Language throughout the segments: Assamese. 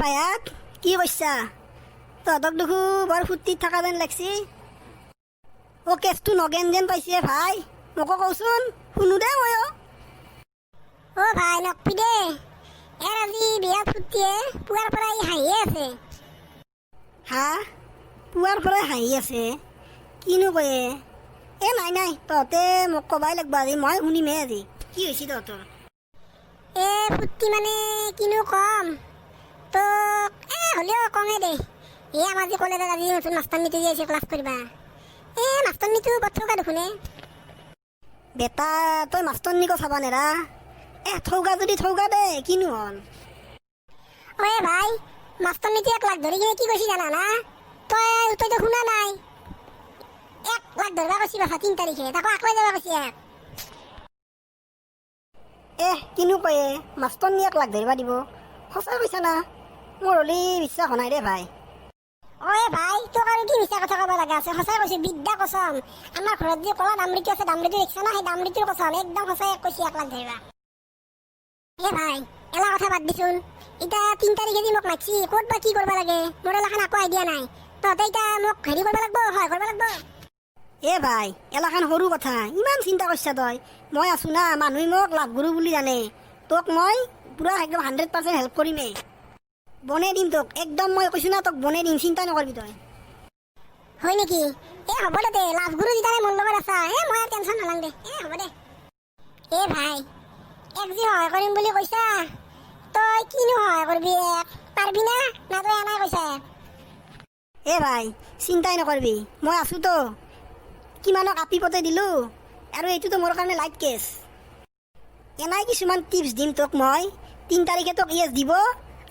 ভাইয়াত, কি কৈছা? তহঁতক দেখো বৰ ফূৰ্তিত থকা যেন লাগছি। অ', কেছটো নগেন যেন পাইছে ভাই। মোকো কওচোন, শুনো দে ময়ো। অ' ভাই, নকবি দে। এৰ আজি বিৰাট ফূৰ্তিয়ে, পুৱাৰ পৰা ই হাঁহিয়ে আছে। হা, পুৱাৰ পৰাই হাঁহি আছে? কিনো কয়ে! এ নাই নাই, তহঁতে মোক ক'বাই লাগব আজি। মই শুনিমহে আজি কি হৈছে তহঁতৰ। এ ফূৰ্তি মানে কিনো কম তোক, এ হ'লেও কমেই দে। এই আমাৰ যে কলেজত আজি নতুন মাষ্টৰনীটো যে আহিছে ক্লাছ কৰিবা, এ মাষ্টৰনীটো বৰ থকা দেখোন এ। বেটা, তই মাষ্টৰনীকো চাবা নেৰা? এ থৌগা যদি থৌগা দে, কিনো হল? অ' এ ভাই, মাষ্টৰনীটো এক লাগ ধৰি কিনে কি কৈছি জানা না তই? তইতো শুনা নাই। এক লাগ ধৰবা কৈছি বাছা, 3 তাৰিখে তাকো আকলাই যাব কৈছি এক। এহ, কিনো কয়ে! মাষ্টৰনীক লাগ ধৰিবা দিব? সঁচাই কৈছা না? মোৰ হ'লে বিশ্বাস হোৱা নাই দে ভাই। অ' এ ভাই, তোক আৰু কি মিছা কথা ক'ব লগা আছে? সঁচাই কৈছো, বিদ্যা কচম, আমাৰ ঘৰত যে কলা দামৰিটো আছে, দামৰিটো দেখিছা না? সেই দামৰিটোৰ কচম, একদম সঁচাই কৈছি এক লাগ ধৰিবা। এ ভাই, এলা কথা বাদ দিচোন। এতিয়া 3 তাৰিখে যে মোক মাতছি, ক'ত বা কি কৰিব লাগে, মোৰ এলাখান একো আইডিয়া নাই। তহঁতে এতিয়া মোক হেৰি কৰিব লাগব, সহায় কৰিব লাগব। এ ভাই, এলাখান সৰু কথা, ইমান চিন্তা কৰছা তই? মই আছো না। মানুহে মোক লাভগুৰু বুলি জানে। তোক মই পুৰা একদম 100% হেল্প কৰিমেই। বনাই দিম তোক একদম। মই কৈছো না, তোক বনাই দিম, চিন্তা নকৰিবি তই। হয় নেকি? এ হ'ব দে। লাভ গুৰু যেতিয়া মোৰ লগত আছা, এ মই আৰু টেনশ্যন নলওঁ দে। এ হ'ব দে। এ ভাই, এক যি সহায় কৰিম বুলি কৈছা, তই কিনো সহায় কৰিবি? এক পাৰবি না না তই এনাই কৈছা? এ ভাই, চিন্তাই নকৰিবি, মই আছোতো। কিমানক আপি পতাই দিলোঁ আৰু এইটোতো মোৰ কাৰণে লাইট কেছ। এনাই কিছুমান টিপছ দিম তোক মই। 3 তাৰিখে তোক ইয়েছ দিব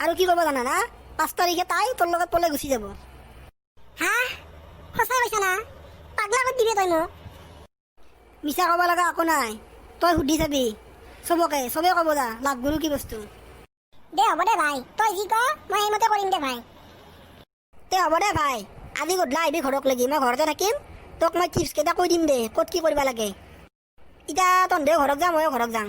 আৰু কি কৰিব জানা না? 5 তাৰিখে তাই তোৰ লগত পলাই গুচি যাব। হা, সঁচাই কৈছা না? পাগলা কৰি দিবি তই মোক। মিছা ক'ব লগা একো নাই। তই সুধি চাবি চবকে, চবে ক'ব যা লাভ গুৰু কি বস্তু। দে হ'ব দে ভাই, তই যি ক মই সেইমতে কৰিম দে ভাই। তে হ'ব দে ভাই, আজি গধূলা আহিবি ঘৰক লাগি, মই ঘৰতে থাকিম। তোক মই টিপছ কেইটা কৈ দিম দে, ক'ত কি কৰিব লাগে। এতিয়া তহঁতেও ঘৰত যাম, ময়ো ঘৰত যাম।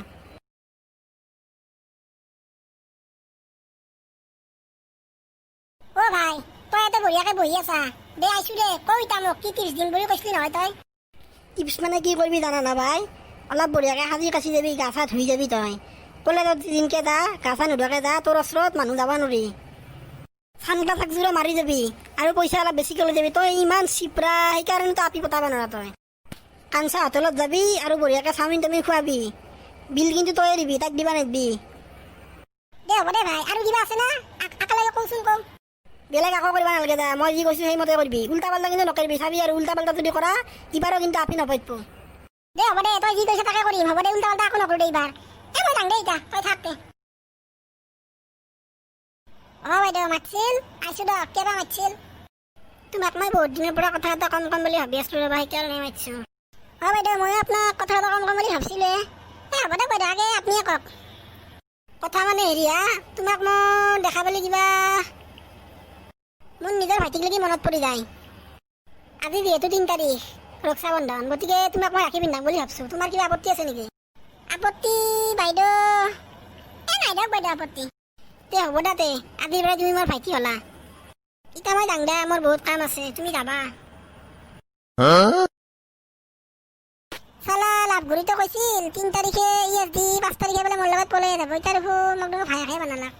অ' ভাই, তই ইয়াতে বঢ়িয়াকে বহি আছা দে, আহিছো দে। কওঁ ইতা মোক, কি টিপছ দিম বুলি কৈছিলি নহয় তই? টিপছ মানে কি কৰিবি জানা না ভাই? অলপ বঢ়িয়াকৈ সাজি কাচি যাবি, গা চা ধুই যাবি। তই কলেজত যিদিনকে যা, গা চা নোধোৱাকে যা, তোৰ ওচৰত মানুহ যাব নোৱাৰি। চানগ্লাছ একযোৰা মাৰি যাবি আৰু পইচা অলপ বেছিকৈ লৈ যাবি। তই ইমান চিপৰা, সেইকাৰণে তই আপি পতাব নোৱাৰা। তই কাঞ্চা হোটেলত যাবি আৰু বঢ়িয়াকৈ চাওমিন তাওমিন খুৱাবি। বিল কিন্তু তয়ে দিবি, তাইক দিবা নিদিবি। দে হ'ব দে ভাই, আৰু কিবা আছে না? একেলগে কওঁচোন, কওঁ। বেলেগ একো কৰিব নালাগে দা। মই যি কৈছোঁ সেইমতে কৰিবি। উল্টা পাল্টা কিন্তু নকৰিবি, চাবি আৰু। উল্টা পাল্টা যদি কৰা, ইবাৰো কিন্তু আপি নপইতব। দে হ'ব দে, তই যি কৈছ তাকে কৰিম। হ'ব দে, উল্টা পাল্টা একো নকৰো দে এইবাৰ। এ মই যাং দে এতিয়া, তই থাক দে। অ' বাইদেউ, মাতছিল? আহিছো দক, কিবা মাতছিল? তোমাক মই বহুত দিনৰ পৰা কথা এটা কম কম বুলি ভাবি আছিলোঁ ৰ'বা, সেইকাৰণে মাতিছোঁ। অ' বাইদেউ, ময়ো আপোনাক কথা এটা কম কম বুলি ভাবছিলোৱে। এ হ'ব দে বাইদেউ, আগে আপুনিয়ে কওক। কথা মানে হেৰি হা, তোমাক মই দেখা পালে কিবা মোৰ নিজৰ ভাইটিক লাগি মনত পৰি যায়। আজি যিহেতু 3 তাৰিখ ৰক্ষা বন্ধন, গতিকে তোমাক মই ৰাখি পিন্ধাম বুলি ভাবছোঁ। তোমাৰ কিবা আপত্তি আছে নেকি? আপত্তি বাইদেউ? এ নাই দিয়ক বাইদেউ আপত্তি। তে হ'ব দে। তে আজিৰ পৰা তুমি মোৰ ভাইটি হ'লা। এতিয়া মই যাং দে, মোৰ বহুত কাম আছে। তুমি যাবা। চালা লাভগুৰিতো কৈছিল 3 তাৰিখে ইএছ দি 5 তাৰিখে বোলে মোৰ লগত পলাই যাব। এতিয়া দেখোন মোক দেখোন ভায়েকহে বনালাক।